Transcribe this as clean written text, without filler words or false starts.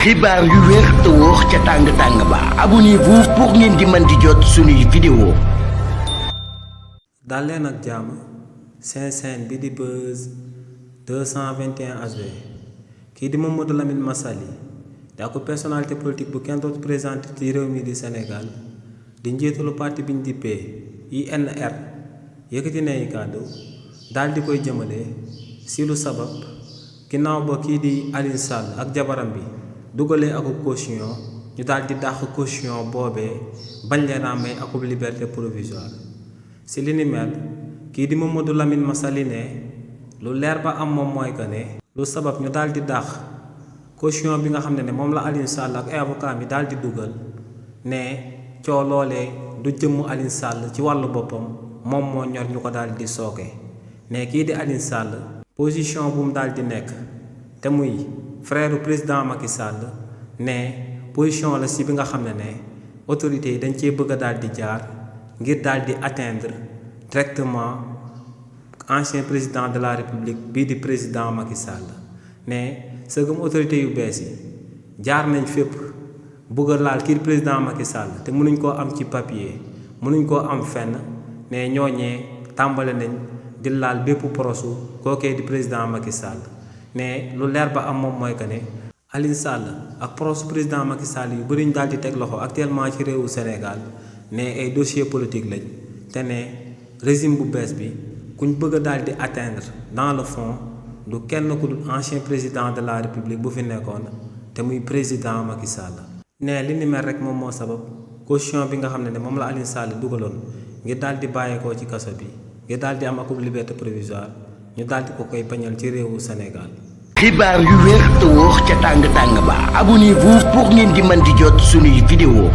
xibaar yu wér te wóor ca tàng-tàng ba abonnez-vous pour ngeen di mën di jot suñuy vidéo. dal leen ak jàmm seen chaîne bi di Buzz 221 HD kii di Mamadou Lamine Massaly daa ko personnalité politique bu kenn dootu présenté ci réew mi di Sénégal di njiitalu parti bi ñu dippee INR yëkkati nay kàddu daal di koy jëmale si lu sabab ginnaaw ba kii di Aliou Sall ak jabaram bi dugalee akub caution ñu daal di dàq caution boobee bañ leen a may akub liberté provisoire si li ni mel kii di Mamadou Lamine Massaly ne lu leer ba am moom mooy que ne lu sabab ñu daal di dàq caution bi nga xam ne moom la Aliou Sall ak ay avocat mi daal di dugal ne coo loolee du jëmm Aliou Sall ci wàllu boppam moom moo ñor ñu ko daal di sooke ne kii di Aliou Sall position bu mu daal di nekk te muy frère président Macky Sall ne position la si bi nga xam ne autorités yi dañ cee bëgg a daal di jaar ngir daal di atteindre directement ancien président de la république bii di président Macky Sall ne sëgëm autorités yu bees yi jaar nañ fépp bëgg a laal kii président Macky Sall te mënuñ koo am ci papier mënuñ koo am fenn ne ñooñee tàmbale nañ di laal bépp porosu kookee di président Macky Sall ne lu leer ba am moom mooy que ne Aliou Sall ak porosu président Macky Sall yu bëri ñu daal di teg loxo actuellement ci réewu Sénégal ne ay dossier politique lañ te ne régime bu bees bi kuñ bëgg a daal di atteindre dans le fond du kenn ku dul ancien président de la république bu fi nekkoon te muy président Macky Sall. ne li ni mel rek moom moo sabab caution bi nga xam ne moom la Aliou Sall dugaloon ngir daal di bàyyeekoo ci kaso bi ngir daal di am akub liberté provisoire ñu daal di ko koy bañal ci réewu Sénégal. xibaar yu wér te wóor ca tàng-tàng ba abonnez-vous pour ngeen di mën di jot suñuy vidéo.